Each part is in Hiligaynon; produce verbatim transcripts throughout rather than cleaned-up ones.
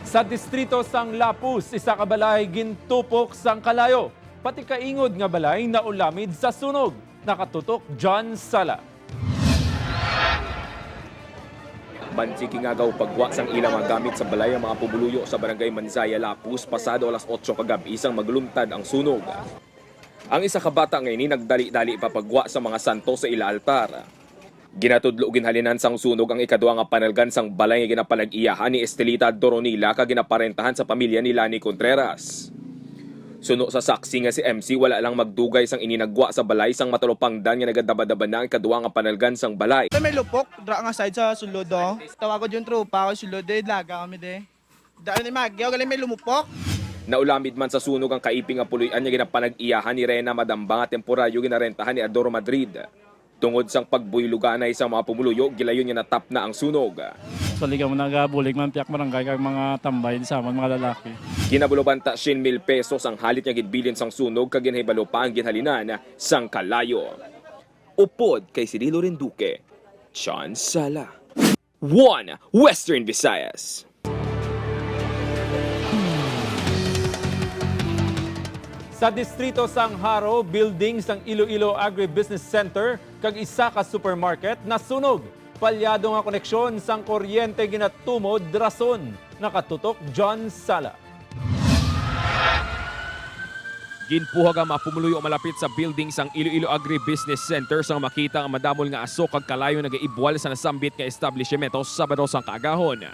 Sa distrito sang Lapus, isa ka balay gintupok sang kalayo, pati kaingod nga balay naulamid sa sunog. Nakatutok, John Sala. Bansigi nga gawpagwa sang ilang mga gamit sa balay ang mga pumuluyo sa Barangay Manzaya, Lapus, pasado alas otso kagab-i sang magluntad ang sunog. Ang isa ka bata nga ini nagdali-dali papagwa sa mga santo sa ila altar. Ginatudlo ginhalinan sang sunog ang ikaduha nga panalgan sang balay nga ginapanag-iyahan ni Estelita Doronila kag ginaparentahan sa pamilya ni Lani Contreras. Suno sa saksi nga si M C, wala lang magdugay sang ini naggwa sa balay sang matalupangdan nga nagadabadaban na ang ikaduha nga panalgan sang balay. May lupok, dra nga side sa sulod, oh. Tawagod yung tropa ko, sulod, eh, laga kami, de. Daan ni Magyo, galing may lumupok. Naulamid man sa sunog ang kaiping nga puloy-an nga ginapanag-iyahan ni Rena Madamba nga temporaryo ginarentahan ni Adoro Madrid. Tungod sang pagbuyluganay sa mga pumuluyo, gilayon nga natapna ang sunog. Actually, kamo nagabulig man, piyak barangay kag mga tambay sa amon, mga lalaki. Kinabulobanta, syen mil pesos ang halit nga ginbilin sang sunog kag ginahibalo pa ang ginhalinan sang kalayo. Upod kay Cirilo Renduque, John Sala. One Western Visayas. Sa distrito sang Jaro, building sang Iloilo Agribusiness Center kag isa ka supermarket nasunog. Palyado nga koneksyon sang kuryente ginatumod rason. Nakatutok, John Sala. Ginpuhag ang mga pumuluyo malapit sa building sang Iloilo Agribusiness Center sang makita ang madamol nga asok kag kalayo nagaibwal sa nasambit nga establishmento Sabado sang kaagahon.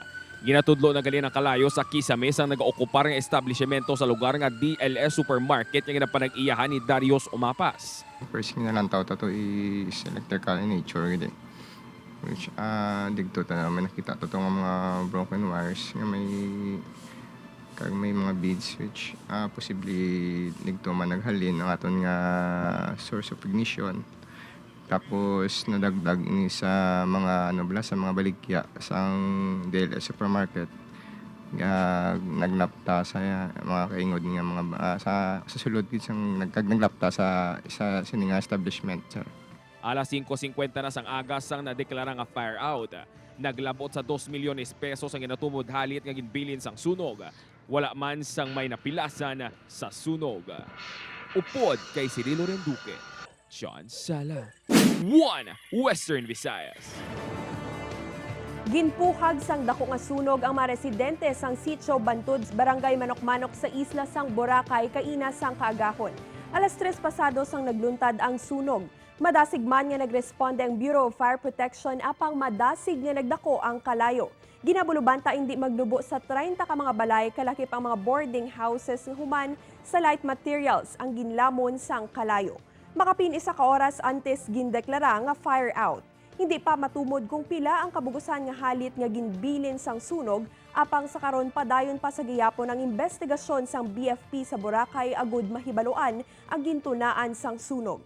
Ginatudlo na gali ang kalayo sa kisame sang nagaokupar nga establishmento sa lugar nga D L S Supermarket nga ginapanag-iyahan ni Darius Umapas. First nga nalantaw ta to is electrical in nature gid, eh. Which, ah, digto ta na may nakita ta to nga mga broken wires nga may, kag may mga beads which, ah, posible digto man naghalin ang aton nga source of ignition. Tapos nadagdag ni sa mga, ano bala, sa mga baligya sang D L S Supermarket. Nga naglapta sa mga kaingod nga mga, ah, sa, sa sulod gid sang nag-, kag naglapta sa, sa sini nga establishment, sir. Alas singko singkwenta na sang aga sang nadeklara nga fire out. Naglabot sa dos milyones pesos ang ginatumod halit nga ginbilin sang sunog. Wala man sang may napilasan sa sunog. Upod kay Cirilo Renduque, John Sala, One Western Visayas. Ginpuhag sang dako nga sunog ang mga residente sang Sitio Bantud, Barangay Manok-Manok sa isla sang Boracay kaina sang kaagahon. Alas tres pasado sang nagluntad ang sunog. Madasig man nga nagresponde ang Bureau of Fire Protection, apang madasig nga nagdako ang kalayo. Ginabulobanta indi magnubo sa treinta ka mga balay, kalakip ang mga boarding houses, nga human sa light materials ang ginlamon sang kalayo. Makapin isa ka oras antes gindeklara nga fire out. Hindi pa matumod kung pila ang kabugusan nga halit nga ginbilin sang sunog, apang sa karon padayon pa sa gihapon ang imbestigasyon sang B F P sa Boracay agud mahibaluan ang gintunaan sang sunog.